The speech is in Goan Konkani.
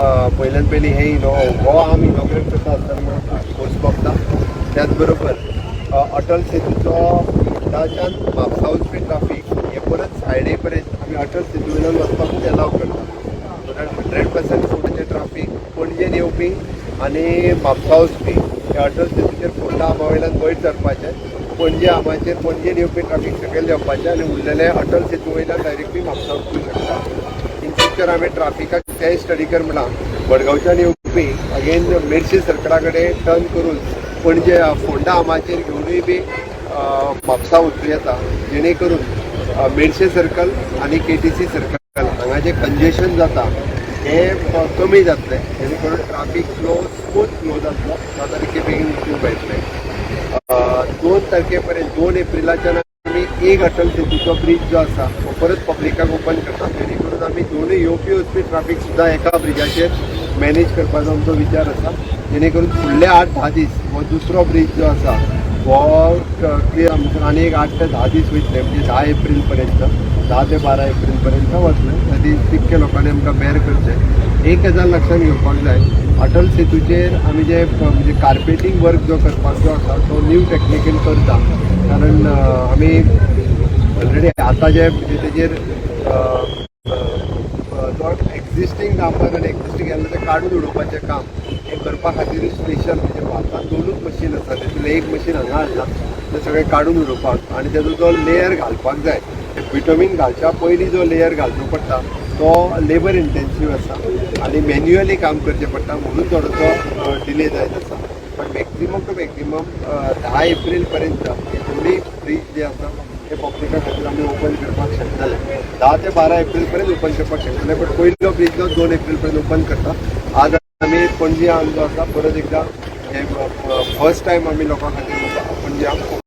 पयल्यान पयलीं हे हो आर्म इनॉग्रेट करता आसतना म्हाका खोस भोगता. त्याच बरोबर अटल सेतूचो फोंडाच्यान म्हापसा वचपी ट्राफीक हे परत सायडे पर्यंत आमी अटल सेतू वयल्यान वचपाकूच एलाव करता, सो that 100% फोंडाचें ट्राफीक पणजेन येवपी आनी म्हापसा वचपी हे अटल सेतूचेर फोंडा आर्मा वयल्यान वयर चडपाचें, पणजे आर्माचेर पणजेन येवपी ट्राफीक सकयल देंवपाचें आनी उरलेले अटल सेतू वयल्यान डायरेक्टली म्हापसा वचूंक शकता. इन फ्युचर आमी ट्राफिकाक तेंय स्टडी कर म्हळां. मडगांवच्यान येवपी अगेन मेर्शी सर्कला कडेन टर्न करून पणजे फोंडा आर्माचेर घेवनूय बी म्हापसा वचूं येता, जेणे करून मेर्शे सर्कल आनी केटीसी सर्कल हांगा जें कंजेशन जाता हें कमी जातलें, जेणे करून ट्राफीक फ्लो स्मूथ फ्लो जातलो, 10 तारखे बेगीन वचूंक मेळटलें. 2 तारखे पर्यंत, 2 एप्रिलाच्यान आमी एक अटल सेतूचो ब्रीज जो आसा हो परत पब्लिकाक ओपन करता, जेणे करून आमी दोनूय येवपी वचपी ट्राफीक सुद्दां एका ब्रिजाचेर मॅनेज करपाचो आमचो विचार आसा, जेणे करून फुडले 8-10 दीस हो दुसरो ब्रीज जो आसा हो क्लियर आमकां आनी एक 8 ते 10 दीस वयतले, म्हणजे 10 एप्रील पर्यंत, 10 ते 12 एप्रील पर्यंत वतले. त्या दीस तितके लोकांनी आमकां बेर करचें. एक गजाल लक्षात घेवपाक जाय, अटल सेतूचेर आमी जे म्हणजे कार्पेटींग वर्क जो करपाक जो आसा तो न्यू टॅक्निकीन करता, कारण आमी ऑलरेडी आतां जे म्हणजे तेजेर जो एक्झिस्टींग डांबर आनी एक्झिस्टींग केल्लें तें काडून उडोवपाचें काम हें करपा खातीर स्पेशल, म्हणजे भारतांत दोनूच मशीन आसा, तेतूंतलें एक मशीन हांगा हाडलां, तें सगळें काडून उडोवपाक आनी तेजो जो लेयर घालपाक जाय, बिटुमीन घालच्या पयलीं जो लेयर घालचो पडटा तो लेबर इंटेन्सीव आसा आनी मॅन्युअली काम करचें पडटा, म्हणून थोडोसो डिले जायत आसा. पण मॅक्झिमम टू मॅक्झिमम 10 एप्रील पर्यंत हे दोनूय ब्रीज जे आसा ते पब्लिका खातीर आमी ओपन करपाक शकतले. 10 ते 12 एप्रील पर्यंत ओपन करपाक शकतले, बट पयलो ब्रीज जो 2 एप्रील पर्यंत ओपन करता. आज आमी पणजी आर्म जो आसा परत एकदा हे फर्स्ट टायम आमी लोकां खातीर पणजी आर्म